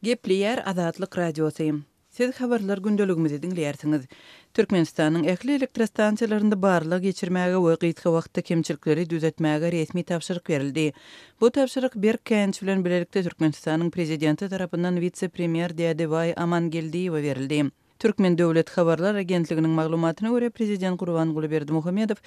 Gepleýär Azatlyk Radiosy. Siz habarlar gündeligimizi diňleýärsiňiz. Türkmenistanyň ähli elektrostansiýalarynda barlag geçirmäge we gysga wagtda kemçilikleri düzetmäge resmi tabşyryk berildi. Bu tabşyryk berk käýinç bilen bilelikde Türkmenistanyň Prezidenti tarapyndan wise-premýer Dädebaý Amangeldiýewe berildi. Türkmen döwlet habarlar agentliginiň maglumatyna görä, prezident Gurbanguly Berdimuhamedow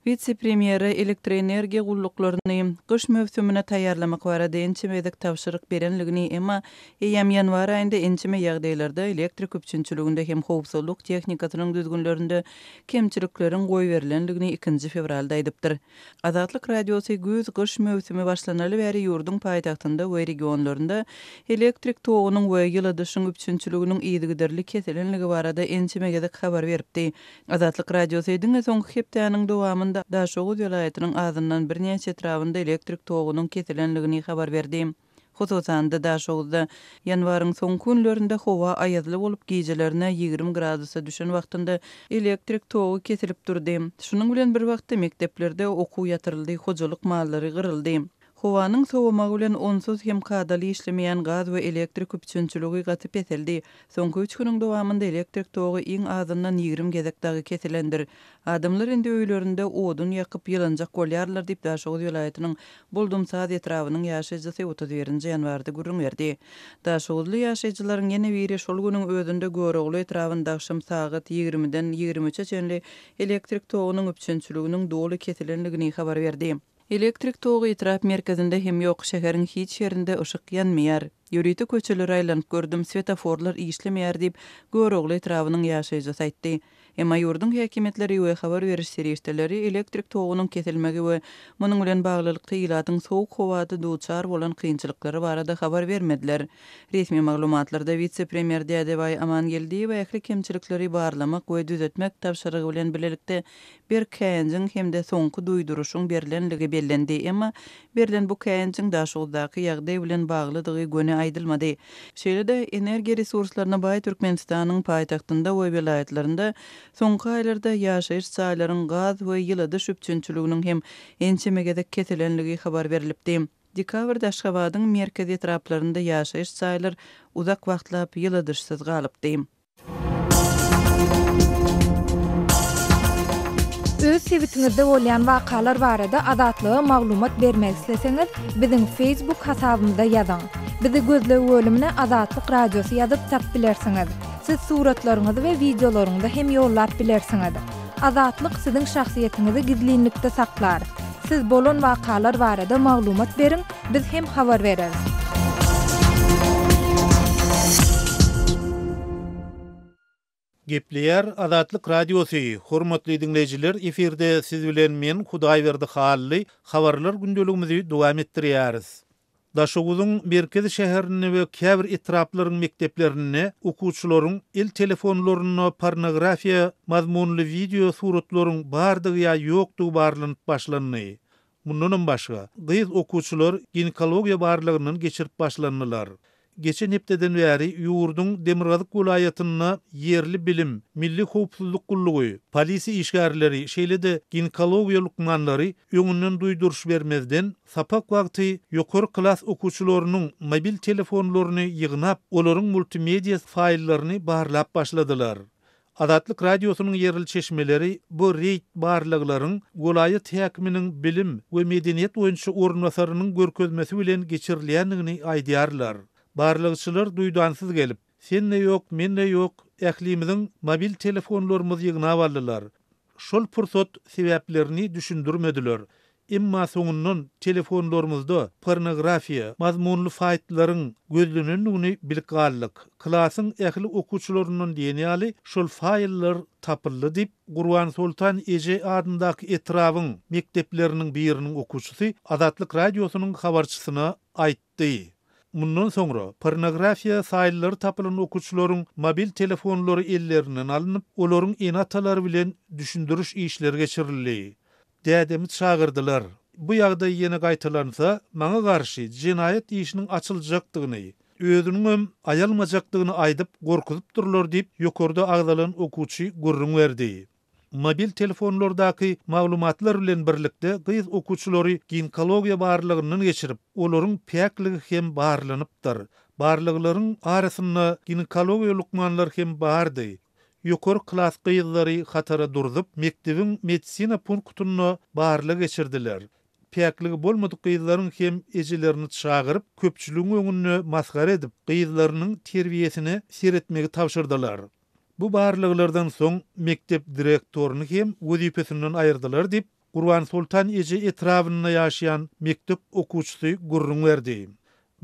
wise-premýere elektroenergiýa gulluklaryny gyş möwsümine taýýarlamak barada ençeme gezek tabşyryk berenligini, emma eýýäm ýanwar aýynda ençeme ýagdaýlarda elektrik üpjünçiliginde hem howpsuzlyk tehnikasynyň düzgünlerinde kemçilikleriň goýberilenligini ikinji fewralda aýdypdyr. Azatlyk Radiosy güýz-gyş möwsümi başlanaly bäri ýurduň paýtagtynda we regionlarynda elektrik togunyň we ýyladyşyň üpjünçiliginiň yzygiderli kesilenligi barada ençeme gezek habar beripdi. Azatlyk Radiosy diňe soňky hepdäniň dowamynda Daşoguz welaýatynyň azyndan birnäçe etrabynda elektrik togunyň kesilenligini habar berdi. Hususan-da, Daşoguzda ýanwaryň soňky günlerinde howa aýazly bolup, gijelerine 20 gradusa düşen wagtynda elektrik togy kesilip durdy. Şunuň bilen bir wagtda, mekdeplerde okuw ýatyryldy, hojalyk mallary gyryldy. Howanyň sowamagy bilen onsuz hem kadaly işlemeýän gaz we elektrik üpjünçiligi gaty peseldi. Soňky üç günüň dowamynda elektrik togy iň azyndan 20 gezek dagy kesilendir. Adamlar indi öýlerinde odun ýakyp, ýylanjak bolýarlar diýip, Daşoguz welaýatynyň Boldumsaz etrabynyň ýaşaýjysy 31 nji ýanwarda gürrüň berdi. Daşoguzly ýaşaýjylaryň ýene biri şol günüň özünde Görogly etrabynda agşam sagat ýigrimiden 23-e çenli elektrik togunyň üpjünçiliginiň doly kesilendigini habar berdi. Elektrik togy etrap merkezinde hem ýok, şäheriň hiç ýerinde yşyk ýanmaýar. Ýörite köçeleri aýlanyp gördüm, swetoforlar işlemeýär diýip, Görogly etrabynyň ýaşaýjysy aýtdy. Emma ýurduň häkimiýetleri we habar beriş serişdeleri elektrik togunyň kesilmegi we munuň bilen baglylykda ilatyň sowuk howada duçar bolan kynçylyklary barada habar bermediler. Resmi maglumatlarda wise-premýer Dädebaý Amangeldiýewe ähli kemçilikleri barlamak we düzetmek tabşyrygy bilen bilelikde berk käýinjiň hem-de soňky duýduryşyň berlenligi bellendi, emma berlen bu käýinjiň Daşoguzdaky ýagdaý bilen baglydygy göni aýdylmady. Şeýle-de, energiýa resurslaryna baý Türkmenistanyň paýtagtynda we welaýatlarynda soňky aýlarda ýaşaýyş jaýlaryň gaz we ýyladyş üpjünçiliginiň hem ençeme gezek kesilenligi habar berlipdi. Dekabrda Aşgabadyň merkezi etraplarynda ýaşaýyş jaýlar uzak wagtlap ýyladyşsyz galypdy. Öz sebitiňizde bolýan wakalar barada Azatlyga maglumat bermek isleseňiz, biziň Facebook hasabymyza ýazyň. Bizi gözleg bölümine Azatlyk Radiosy ýazyp tap bilersiňiz. Siz suratlaryňyzy we wideolaryňyzy hem ýollap bilersiňiz. Azatlyk siziň şahsyýetiňizi gizlinlikde saklar. Siz bolan wakalar barada maglumat beriň, biz hem habar bereris. Gepleýär Azatlyk Radiosy, Hormatly diňleýjiler efirde siz bilen men Hudaýberdi Hally habarlar gündeligimizi dowam etdirýäris. Daşoguzyň merkezi şäherinde we käbir etraplaryň mekdeplerinde okuwçylaryň el telefonlarynda pornografiýa mazmunly wideo suratlaryň bardygy ýa ýokdugy barlanyp başlandy. Mundanam başga, gyz okuwçylar ginekologiýa barlagyndan geçirip başlandylar. Geçen hepdeden bäri ýurduň demirgazyk welaýatynda ýerli bilim, milli howpsuzlyk gullugy, polisiýa işgärleri, şeýle-de ginekologiýa lukmanlary öňünden duýduryş bermezden, sapak wagty ýokary klas okuwçylarynyň mobil telefonlaryny ýygnap, olaryň multimediýa faýllaryny barlap başladylar. Azatlyk Radiosynyň ýerli çeşmeleri bu reýd barlaglaryň welaýat häkiminiň bilim we medeniýet boýunça orunbasarynyň görkezmesi bilen geçirilýändigini aýdýarlar. Barlagçylar duýdansyz gelip, sen-de ýok, men-de ýok, ählimiziň mobil telefonlarymyzy ýygnap aldylar. Şol pursat sebäplerini düşündirmediler. Emma soňundan telefonlarymyzda pornografiýa mazmunly faýtlaryň gözlenendigini bilip galdyk. Klasyň ähli okuwçylaryndan diýen ýaly şol faýllar tapyldy diýip, Gurbansoltan eje adyndaky etrabyň mekdepleriniň biriniň okuwçysy Azatlyk Radiosynyň habarçysyna aýtdy. Aýtdy. Mundan soňra, pornografiýa faýllary tapylan okuwçylaryň mobil telefonlary ellerinden alnyp, olaryň ene-atalary bilen düşündiriş işleri geçirildi. Dädemi çagyrdylar. Bu ýagdaý ýene gaýtalansa, maňa garşy jenaýat işiniň açyljakdygyny, özüniňem aýalmajakdygyny aýdyp gorkuzypdyrlar diýip, ýokarda agzalan okuwçy gürrüň berdi. Mobil telefonlardaky maglumatlar bilen birlikde gyz okuwçylary ginkologiýa barlagyndan geçirip, olaryň päkligi hem barlanypdyr. Barlaglaryň arasynda ginekologiýa lukmanlary hem bardy. Ýokary klas gyzlary hatara durzup, mekdebiň medisina punktynda barlag geçirdiler. Päkligi bolmadyk gyzlaryň hem ejelerini çagyryp, köpçüligiň öňünde masgara edip, gyzlarynyň terbiýesine seretmegi tabşyrdylar. Bu barlaglardan soň mekdep direktoryny hem wezipesinden aýyrdylar diýip, Gurbansoltan eje etrabynda ýaşaýan mekdep okuwçysy gürrüň berdi.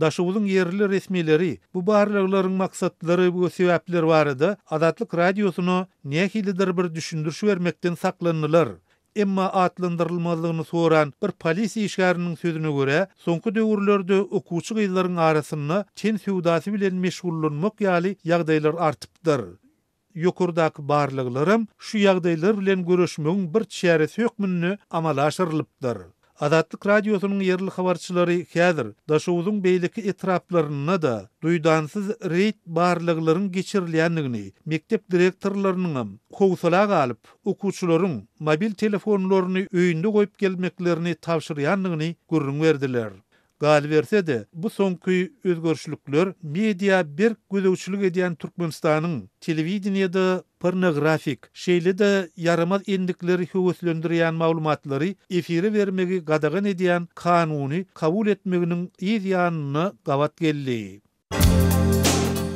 Daşoguzyň ýerli resmileri bu barlaglaryň maksatlary we sebäpleri barada Azatlyk Radiosyna nähilidir bir düşündiriş bermekden saklandylar. Emma atlandyrylmazlygyny soran bir polisiýa işgäriniň sözüne görä, soňky döwürlerde okuwçy gyzlaryň arasynda ten söwdasy bilen meşgullanmak ýaly ýagdaýlar artypdyr. Ýokardaky barlaglaram şu ýagdaýlar bilen göreşmegiň bir çäresi hökmünde amala aşyrylypdyr. Azatlyk Radiosynyň ýerli habarçylary häzir Daşoguzyň beýleki etraplarynda-da duýdansyz reýd barlaglaryň geçirilýändigini, mekdep direktorlarynyňam howsala galyp, okuwçylaryň mobil telefonlaryny öýünde goýup gelmeklerini tabşyrýandygyny gürrüň berdiler. Galyberse-de, bu soňky özgerişlikler media berk gözegçilik edýän Türkmenistanyň telewideniýede pornografik, şeýle-de ýaramaz endikleri höweslendirýän maglumatlary efire bermegi gadagan edýän kanuny kabul etmeginiň yz ýanyna gabat geldi.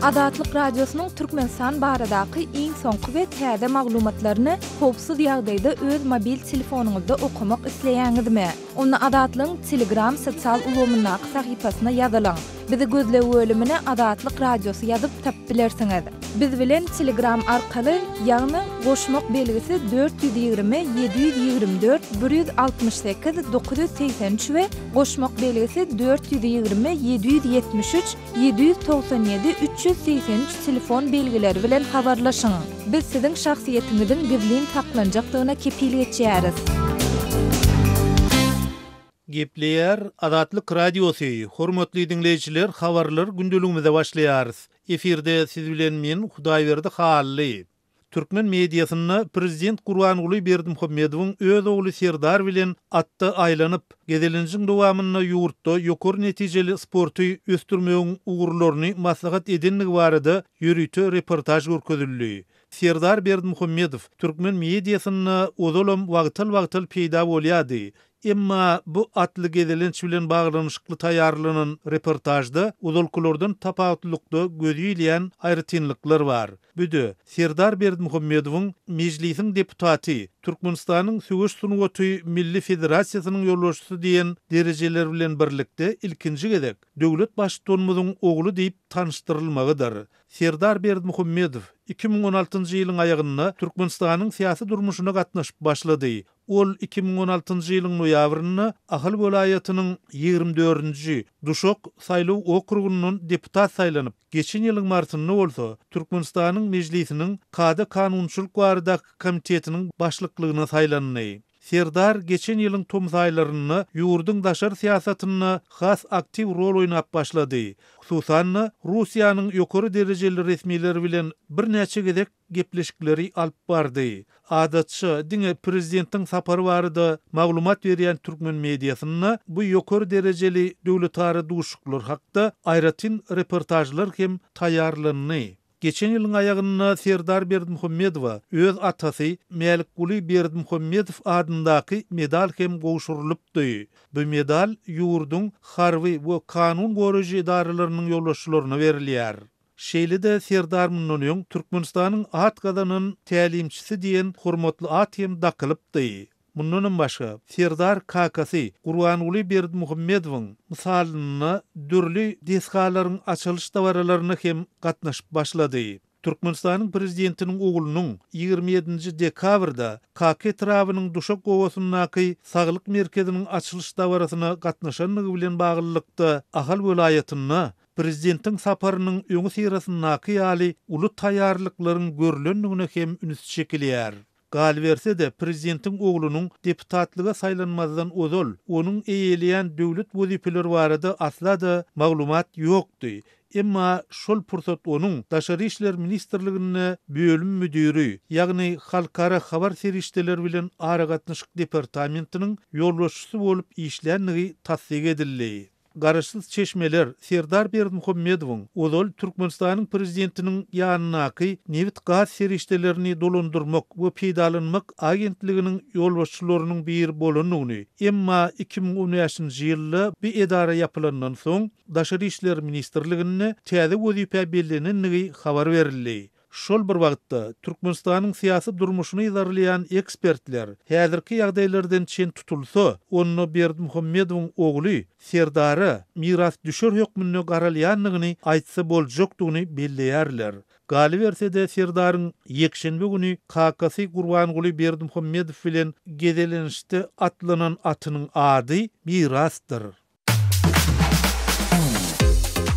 Azatlyk Radiosynyň Türkmenistan baradaky iň soňky we täze maglumatlaryny howpsuz ýagdaýda öz mobil telefonyňyzda okamak isleýäňizmi? Onda Azatlygyň Telegram sosial ulgamyndaky sahypasyna ýazylyň. Bizi gözleg bölümine Azatlyk Radiosy ýazyp tapyp bilersiňiz. Biz bilen Telegram arkaly, ýagny goşmak belgisi 420 724 168 983 we goşmak belgisi 420 773 797 383 telefon belgileri bilen habarlaşyň. Biz siziň şahsyýetiňiziň gizlin saklanjakdygyna kepil geçýäris. Gepleýär Azatlyk Radiosy, Hormatly diňleýjiler habarlar gündeligimize başlaýarys. Efirde siz bilen men Hudaýberdi Hally. Türkmen mediasynda prezident Gurbanguly Berdimuhamedowyň öz ogly Serdar bilen atda aýlanyp, gezelenjiň dowamynda ýurtda ýokary netijeli sporty ösdürmegiň ugurlaryny maslahat edendigi barada ýörite reportaž görkezildi. Serdar Berdimuhamedow türkmen mediasynda ozalam wagtal-wagtal peýda bolýardy. Emma bu atly gezelenç bilen baglanyşykly taýýarlanan reportažda ozalkylardan tapawutlylykda göze ilýän aýratynlyklar bar. Bu-da, Serdar Berdimuhamedowyň Mejlisiň deputaty, Türkmenistanyň söweş sungaty milli federasiýasynyň ýolbaşçysy diýen derejeler bilen birlikde ilkinji gezek döwlet Baştutanymyzyň ogly diýip tanyşdyrylmagydyr. Serdar Berdimuhamedow 2016-njy ýylyň aýagynda Türkmenistanyň syýasy durmuşyna gatnaşyp başlady. Ol 2016-njy ýylyň noýabrynda Ahal welaýatynyň ýigrimi dördünji Duşak saýlaw okrugyndan deputat saýlanyp, geçen ýylyň martynda bolsa Türkmenistanyň Mejlisiniň Kada-kanunçylyk baradaky komitetiniň başlyklygyna saýlandy. Serdar geçen ýylyň tomus aýlarynda ýurduň daşary syýasatynda has aktiw rol oýnap başlady. Hususan-da, Russiýanyň ýokary derejeli resmileri bilen birnäçe gezek gepleşikleri alyp bardy. Adatça, diňe prezidentiň sapary barada maglumat berýän türkmen mediasynda bu ýokary derejeli döwletara duşuşyklar hakda aýratyn reportažlar hem taýýarlandy. Geçen ýylyň aýagynda Serdar Berdimuhamedowa öz atasy Mälikguly Berdimuhamedow adyndaky medal hem gowşurylypdy. Bu medal ýurduň harby we kanun goraýjy edaralarynyň ýolbaşçylaryna berilýär. Şeýle-de Serdar mundan öň Türkmenistanyň at gazanan tälimçisi diýen hormatly at hem dakylypdy. Mundanam başga, Serdar kakasy Gurbanguly Berdimuhamedowyň mysalynda dürli desgalaryň açylyş dabaralaryna hem gatnaşyp başlady. Türkmenistanyň Prezidentiniň oglunyň 27-nji dekabrda Kaka etrabynyň Duşak obasyndaky Saglyk merkeziniň açylyş dabarasyna gatnaşandygy bilen baglylykda Ahal welaýatynda Prezidentiň saparynyň öňüsyrasyndaky ýaly uly taýýarlyklaryň görlendigine hem üns çekilýär. Galyberse-de, prezidentiň oglunyň deputatlyga saýlanmazdan ozal, onuň eýeleýän döwlet wezipeleri barada asla-da maglumat ýokdy. Emma şol pursat onuň Daşary işler ministrliginde bölüm müdiri, ýagny Halkara habar serişdeleri bilen aragatnaşyk departamentiniň ýolbaşçysy bolup işländigi tassyk edildi. Garaşsyz çeşmeler Serdar Berdimuhamedowyň ozal Türkmenistanyň Prezidentiniň ýanyndaky nebit-gaz serişdelerini dolandyrmak we peýdalanmak agentliginiň ýolbaşçylarynyň biri bolandygyny, emma 2015-nji ýylda bu edara ýapylandan soň Daşary işler ministrliginde täze wezipä bellenendigi habar berildi. Şol bir wagtda, Türkmenistanyň syýasy durmuşyny yzarlaýan ekspertler, häzirki ýagdaýlardan çen tutulsa, onda Berdimuhamedowyň ogly Serdara mirasdüşer hökmünde garalýandygyny aýtsa boljakdygyny belleýärler. Galyberse-de, Serdaryň ýekşenbe güni kakasy Gurbanguly Berdimuhamedow bilen gezelençde atlanan atynyň ady Mirasdyr.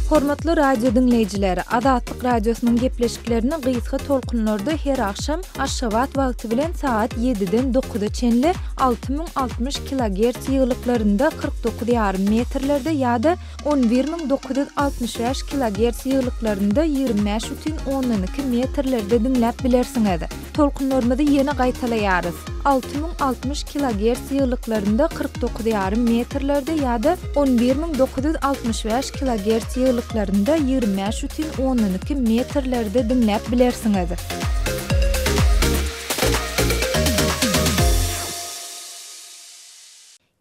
Hormatly radio diňleýjiler, Azatlyk Radiosynyň gepleşiklerini gysga tolkunlarda her agşam Aşgabat wagty bilen sagat ýediden dokuza çenli 6060 kilogerts ýygylyklarynda 49 ýarym metrlerde ýa-da 11965 kilogerts ýygylyklarynda 25 bütin ondan iki metrlerde diňläp bilersiňiz. Tolkunlarymyzy ýene gaýtalaýarys, 6060 kilogerts ýygylyklarynda 49 ýarym metrlerde ýa-da 11965 kilogerts ýygylyklarynda 25 bütin ondan iki metrlerde diňläp bilersiňiz.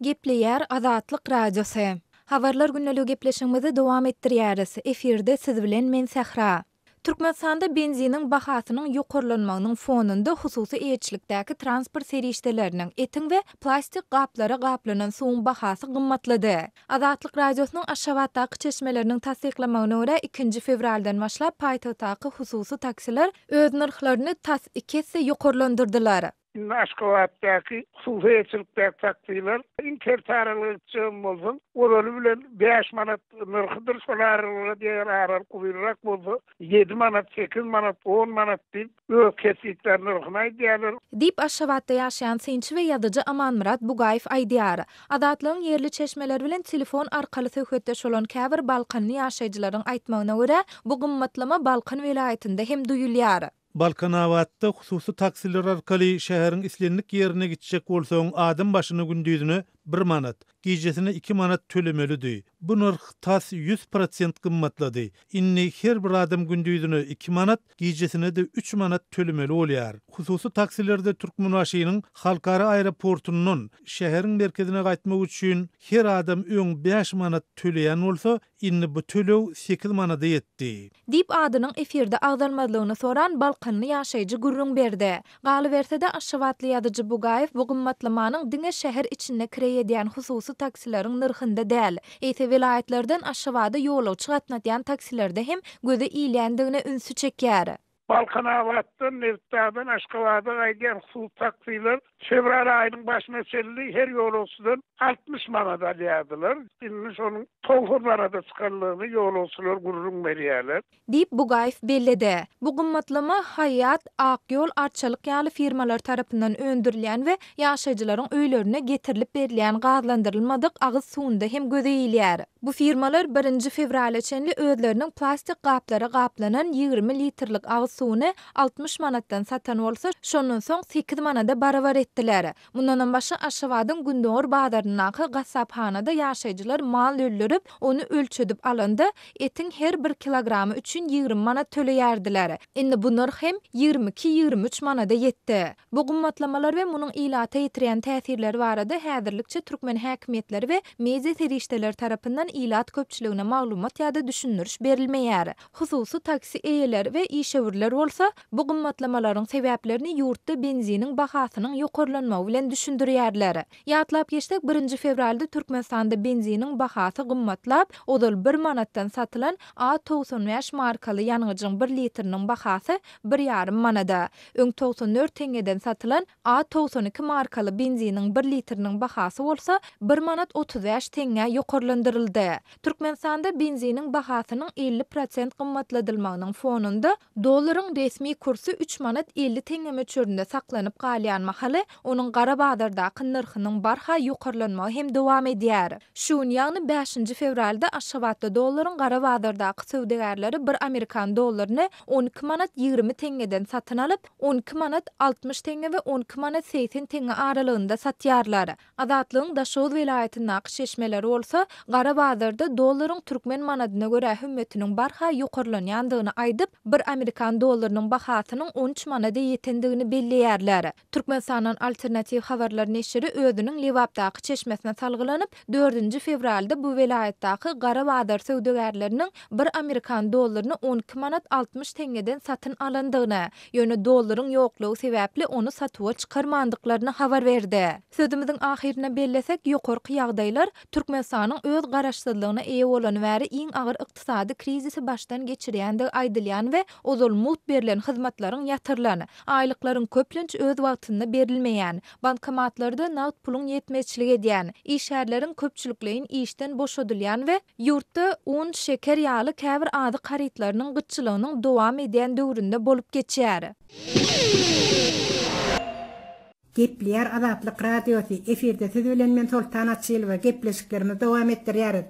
Gepleýär Azatlyk Radiosy. Habarlar gündeligi gepleşigimizi dowam etdirýäris. Efirde siz bilen men Sähra. Türkmenistanda benziniň bahasynyň ýokarlanmagynyň fonunda hususy eýeçilikdäki transport serişdeleriniň, etiň we plastik gaplara gaplanan suwuň bahasy gymmatlady. Azatlyk Radiosynyň Aşgabatdaky çeşmeleriniň tassyklamagyna görä, ikinji fewraldan başlap paýtagtdaky hususy taksiler öz nyrhlaryny tas iki esse ýokarlandyrdylar. Indi Aşgabatdaky hususy eýeçilikdäki taksiler iň kert aralyga gitjegem bolsaň, ozaly bilen bäş manat nyrhydyr, şol aralyga eger aralyk uzynrak bolsa, ýedi manat, sekiz manat, on manat diýip, öz kesgitlän nyrhyny aýdýarlar. Diýip, Aşgabatda ýaşaýan synçy we ýazyjy Amanmyrat Bugaýew aýdýar. Azatlygyň ýerli çeşmeleri bilen telefon arkaly söhbetdeş bolan käbir balkanly ýaşaýjylaryň aýtmagyna görä, bu gymmatlama Balkan welaýatynda hem duýulýar. Balkanabatda hususy taksiler arkaly şäheriň islendik ýerine gitjek bolsaň adam başyna gündizine bir manat, gijesine iki manat tölemelidi. Bu nyrh tas 100 prosent gymmatlady. Indi her bir adam gündizine iki manat, gijesine-de üç manat tölemeli bolýar. Hususy taksilerde Türkmenbaşynyň halkara aeroportundan şäheriň merkezine gaýtmak üçin her adam öň bäş manat töleýän bolsa, Indi bu töleg sekiz manada ýetdi. Diýip, adynyň efirde agzalmazlygyny soran balkanly ýaşaýjy gürrüň berdi. Galyberse-de, aşgabatly ýazyjy Bugaýew bu gymmatlamanyň diňe şäher içinde kireý edýän hususy taksileriň nyrhynda däl, eýse welaýatlardan Aşgabada ýolagçy gatnatýan taksilerde hem göze ilýändigine ünsi çekýär. Balkanabatdan, Nebitdagdan Aşgabada gaýdýan hususy taksiler fewral aýynyň başyna çenli her ýolagçydan 60 manat alýardylar. Indi şonuň 90 manada çykandygyny ýolagçylar gürrüň berýärler. Diýip, Bugaýew belledi. Bu gymmatlama Haýýat, Ak ýol, Arçalyk ýaly firmalar tarapyndan öndürilýän we ýaşaýjylaryň öýlerine getirilip berilýän gazlandyrylmadyk agyz suwunda hem göze ilýär. Bu firmalar birinji fewrala çenli özleriniň plastik gaplara gaplanan 20 litrlik agyz suwuny 60 manatdan satan bolsa, şondan soň sekiz manada barabar etdiler. Mundanam başga Aşgabadyň gündogar bazaryndaky gassaphanada ýaşaýjylar mal öldürip, ony ölçedip alanda, etiň her bir kilogramy üçin 20 manat töleýärdiler. Indi bu nyrh hem 22-23 manada ýetdi. Bu gymmatlamalar we munuň ilata ýetirýän täsirleri barada häzirlikçe türkmen häkimiýetleri we media serişdeleri tarapyndan ilat köpçüligine maglumat ýa-da düşündiriş berilmeýär. Hususy taksi eýeleri we işewürler bolsa, bu gymmatlamalaryň sebäplerini ýurtda benziniň bahasynyň ýokarlanmagy bilen düşündirýärler. Ýatlap geçsek, birinji fewralda Türkmenistanda benziniň bahasy gymmatlap, ozal bir manatdan satylan A 95 markaly ýangyjyň bir litriniň bahasy bir ýarym manada, öň 94 teňňeden satylan A 92 markaly benziniň bir litriniň bahasy bolsa bir manat 35 teňňä ýokarlandyryldy. Türkmenistanda benziniň bahasynyň 50 prosent gymmatladylmagynyň fonunda, dollaryň resmi kursy üç manat 50 teňňe möçberinde saklanyp galýan mahaly, onuň gara bazardaky nyrhynyň barha ýokarlanmagy hem dowam edýär. Şu gün, ýagny bäşinji fewralda Aşgabatda dollaryň gara bazardaky söwdagärleri bir amerikan dollaryny 12 manat 20 teňňeden satyn alyp, 12 manat 60 teňňe we 12 manat 80 teňňe aralygynda satýarlar. Azatlygyň Daşoguz welaýatyndaky çeşmeleri bolsa, gara bazarda dollaryň türkmen manadyna görä hümmetiniň barha ýokarlanýandygyny aýdyp, bir amerikan dollarynyň bahasynyň 13 manada ýetendigini belleýärler. Türkmenistandan Alternatiw habarlar neşiri özüniň Lebapdaky çeşmesine salgylanyp, dördünji fewralda bu welaýatdaky gara bazar söwdagärleriniň bir amerikan dollaryny 12 manat 60 teňňeden satyn alandygyny, ýöne dollaryň ýoklugy sebäpli ony satuwa çykarmandyklaryny habar berdi. Sözümiziň ahyrynda bellesek, ýokarky ýagdaýlar Türkmenistanyň öz garaşsyzlygyna eýe bolany bäri iň agyr ykdysady krizisi başdan geçirýändigi aýdylýan we ozal mugt berlen hyzmatlaryň ýatyrylan, aýlyklaryň köplenç öz wagtynda berilmeýän, bankomatlarda nagt puluň ýetmezçilik edýän, işgärleriň köpçülikleýin işden boşadylýan we ýurtda un, şeker ýaly käbir azyk harytlarynyň gytçylygynyň dowam edýän döwründe bolup geçýär. Gepleýär Azatlyk Radiosy, efirde siz bilen men Soltan Açylowa, gepleşiklerimizi dowam etdirýäris.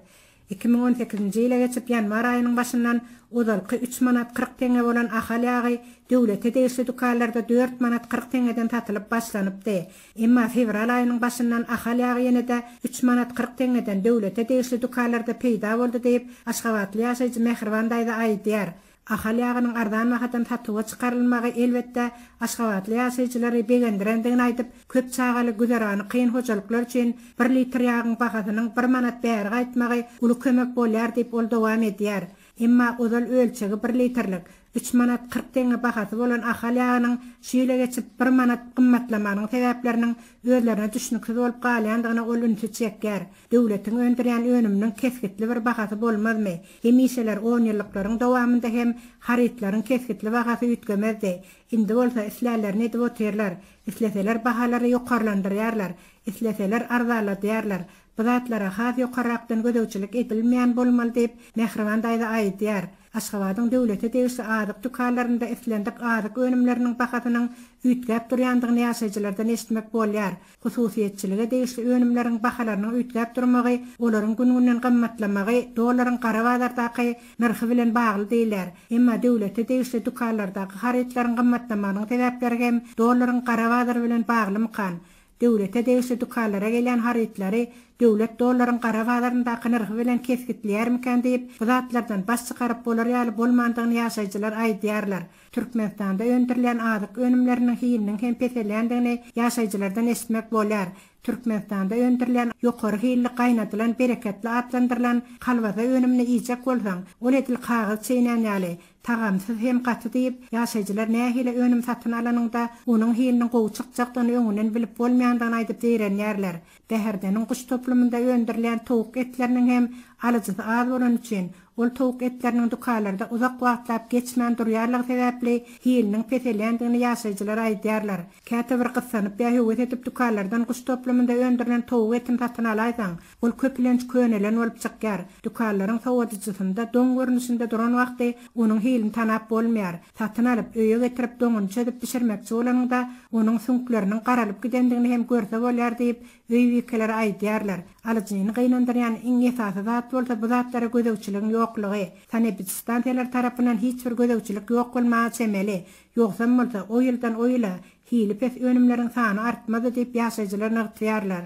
2018-nji ýyla geçip ýanwar aýynyň başyndan ozalky üç manat 40 teňňe bolan Ahal ýagy döwlete degişli dükanlarda dört manat 40 teňňeden satylyp başlanypdy. Emma fewral aýynyň başyndan Ahal ýagy ýene-de üç manat 40 teňňeden döwlete degişli dükanlarda peýda boldy diýip, aşgabatly ýaşaýjy Mähriban daýza aýdýar. Ahal ýagynyň arzan bahadan satuwa çykarylmagy, elbetde, aşgabatly ýaşaýjylary begendirendigini aýdyp, köp çagaly, güzerany kyn hojalyklar üçin bir litr ýagyň bahasynyň bir manat bäri gaýtmagy uly kömek bolýar diýip, ol dowam edýär. Emma ozal ölçegi bir litrlik, üç manat 40 teňňe bahasy bolan Ahal ýagynyň şu ýyla geçip bir manat gymmatlamagynyň sebäpleriniň özlerine düşnüksiz bolup galýandygyna ol ünsi çekýär. Döwletiň öndürýän önüminiň kesgitli bir bahasy bolmazmy? Hemişeler onýyllyklaryň dowamynda hem harytlaryň kesgitli bahasy üýtgemezdi. Indi bolsa islänlerini edip otyrlar. Isleseler bahalary ýokarlandyrýarlar, isleseler arzanladýarlar. Bu zatlara has ýokarrakdan gözegçilik edilmeýän bolmaly diýip, Mähriban daýza aýdýar. Aşgabadyň döwlete degişli azyk dükanlarynda islendik azyk önümleriniň bahasynyň üýtgäp durýandygyny ýaşaýjylardan eşitmek bolýar. Hususyýetçilige degişli önümleriň bahalarynyň üýtgäp durmagy, olaryň gün-günden gymmatlamagy dollaryň gara bazardaky nyrhy bilen bagly diýilýär. Emma döwlete degişli dükanlardaky harytlaryň gymmatlamagynyň sebäpleri hem dollaryň gara bazary bilen baglymykan? Döwlete degişli dükanlara gelýän harytlary döwlet dollaryň gara bazaryndaky nyrhy bilen kesgitleýärmikän diýip, bu zatlardan baş çykaryp bolar ýaly bolmandygyny ýaşaýjylar aýdýarlar. Türkmenistanda öndürilýän azyk önümleriniň hiliniň hem peselýändigini ýaşaýjylardan eşitmek bolýar. Türkmenistanda öndürilýän ýokary hilli gaýnadylan bereketli atlandyrylan kolbasa önümini iýjek bolsaň, ol edil kagyz çeýnän ýaly, tagamsyz hem gaty diýip, ýaşaýjylar nähili önüm satyn alanyňda onuň hiliniň gowy çykjakdygyny öňünden bilip bolmaýandygyny aýdyp zeýrenýärler. Bäherdeniň guş toplumynda öndürilýän towuk etleriniň hem alyjysy az bolany üçin, ol towuk etleriniň dükanlarda uzak wagtlap geçmän durýanlygy sebäpli hiliniň peselýändigini ýaşaýjylar aýdýarlar. Käte bir gyssanyp ýa höwes edip dükanlardan guş toplumynda öndürilen towuk etini satyn alaýsaň, ol köplenç könelen bolup çykýar. Dükanlaryň sowadyjysynda doň görnüşinde duran wagty onuň hilini tanap bolmaýar. Satyn alyp, öýe getirip doňuny çözüp bişirmekçi bolanyňda, onuň süňkleriniň garalyp gidendigini hem görse bolýar diýip, öý bikeleri aýdýarlar. Alyjyny gynandyrýan iň esasy zat bolsa bu zatlara gözegçiligiň ýoklugy. Sanepidstansiýalar tarapyndan hiç bir gözegçilik ýok bolmaga çemeli. Ýogsam bolsa, o ýyldan o ýyla hili pes önümleriň sany artmazdy diýip, ýaşaýjylar nygtaýarlar.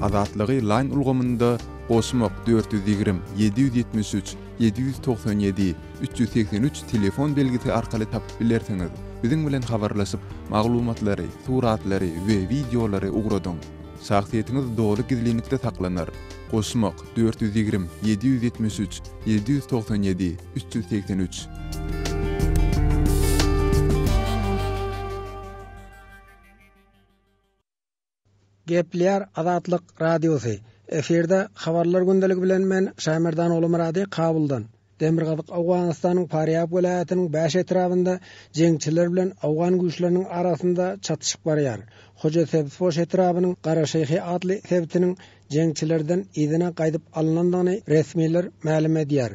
Azatlygy Line ulgamynda goşmak 420 773 797 383 telefon belgisi arkaly tapyp bilersiňiz. Biziň bilen habarlaşyp, maglumatlary, suratlary we wideolary ugradyň. Şahsyýetiňiz doly gizlinlikde saklanar. Goşmak 420 773 797 383. Gepleýär Azatlyk Radiosy. Efirde Habarlar gündeligi bilen men Şaýmerdan Ogulmyrady Kabuldan. Demirgazyk Owganystanyň Farýab welaýatynyň bäş etrabynda jeňçiler bilen owgan güýçleriniň arasynda çatyşyk barýar. Hoja Sebzpoş etrabynyň Garaşeýhi atly sebitiniň jeňçilerden yzyna gaýdyp alnandygyny resmiler mälim edýär.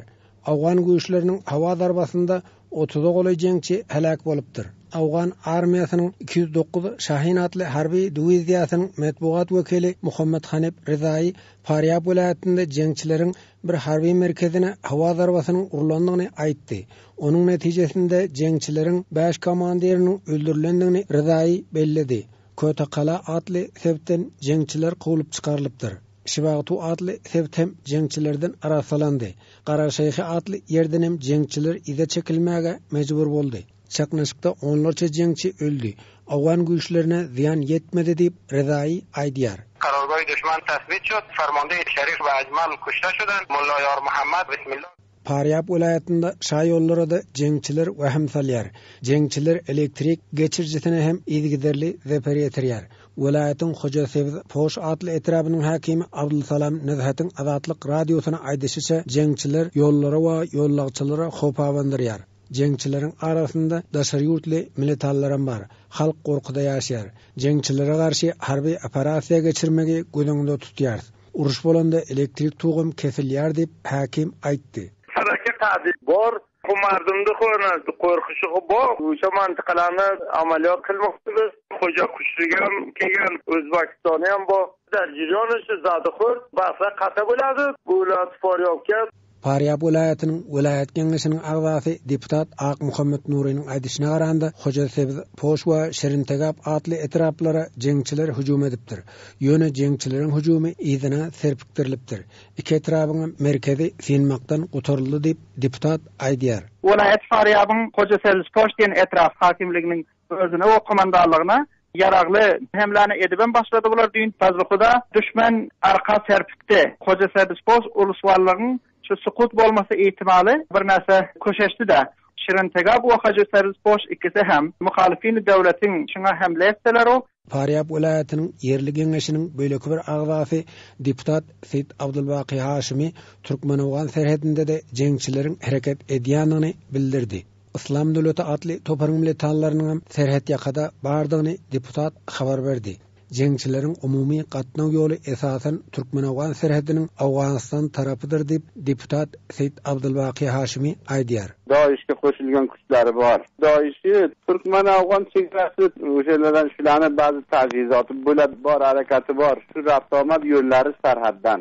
Owgan güýçleriniň howa zarbasynda otuza golaý jeňçi heläk bolupdyr. Owgan armiýasynyň 209 Şahin atly harby diwiziýasynyň metbugat wekili Muhammet Hanif Rezaýy Farýab welaýatynda jeňçileriň bir harby merkezine howa zarbasynyň urlandygyny aýtdy. Onuň netijesinde jeňçileriň bäş komandiriniň öldürilendigini Rezaýy belledi. Kötekala atly sebitden jeňçiler kowlup çykarylypdyr. Şibagtu atly sebit hem jeňçilerden arassalandy. Garaşeýhi atly ýerden hem jeňçiler yza çekilmäge mejbur boldy. Çaknyşykda onlarça jeňçi öldi. Owgan güýçlerine zyýan ýetmedi diýip, Rezaýy aýdýar. Karargohi duşman tasbit şod, fermande Şerif we Ajmal kuşte şudan, Mulla Ýar Muhammad, Bismillah. Farýab welaýatynda şaýollara-da jeňçiler wehim salýar. Jeňçiler elektrik geçirijisine hem yzygiderli zeper ýetirýär. Welaýatyň Hojasebz Poş atly etrabynyň häkimi Abdulsalam Nezhetiň Azatlyk Radiosyna aýdyşyça, jeňçiler ýollara we ýollagçylara howp abandyrýar. Jeňçileriň arasynda daşary ýurtly militallaram bar. Halk gorkuda ýaşaýar. Jeňçilere garşy harby operasiýa geçirmegi göz öňünde tutýarys. Uruş bolanda elektrik togam kesilýär diýip, häkim aýtdy. Saraki kady bor. Bu mardumdy kona korkuşugy bo. O'sha mantiqalarni amaliyot qilmoqchimiz. Xo'ja Qushligam kelgan, O'zbekistoni ham bor. Darjilon Zadixo'r bahslar qata bo'ladi. Bu viloyat Faryobga. Farýab welaýatynyň welaýat geňeşiniň agzasy deputat Akmuhammet Nurynyň aýdyşyna garanda, Hojasebz, Poş we Şirintegap atly etraplara jeňçiler hüjüm edipdir. Ýöne jeňçileriň hüjümi yzyna serpikdirilipdir. Iki etrabyňam merkezi synmakdan gutaryldy diýip, deputat aýdýar. Welaýat Farýabyň Hojasebz-Poş diýen etrap häkimliginiň Özüne we komandanlygyna ýaragly hemläni edibem başlady bular düýn. Fazly-Huda düşmen arka serpikdi. Hoja Sebzpoz uluswallygyň şu sukut bolmasy ihtimaly birnäçe köşeşdi-de. Şirin Tegap we Hajy Sebzpoş ikisi hem muhalyfini döwletiň şuňa hemle etseler-u. Farýab welaýatynyň ýerli geňeşiniň beýleki bir agzasy deputat Seýit Abdulbaky Haşymy türkmen-owgan serhedinde-de jeňçileriň hereket edýändigini bildirdi. Yslam döwleti atly toparyň militanlarynyňam serhetýakada bardygyny deputat habar berdi. Jeňçileriň umumy gatnaw ýoly esasan türkmen-owgan serhediniň Owganystan tarapydyr diýip, deputat Seýit Abdulbaky Haşymy aýdýar. Daişge goşulgan kuçlari bor. Daişi türkmen-owgan çegarasi o'shalardan shularni ba'zi tajhizoti bo'ladi bor harakati bor shu raft omad yo'llari sarhaddan.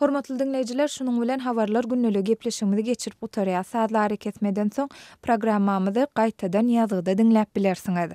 Hormatly diňleýjiler, şunuň bilen Habarlar gündeligi gepleşigimizi geçirip gutarýas. Sazly arakesmeden soň programmamyzy gaýtadan ýazgyda diňläp bilersiňiz.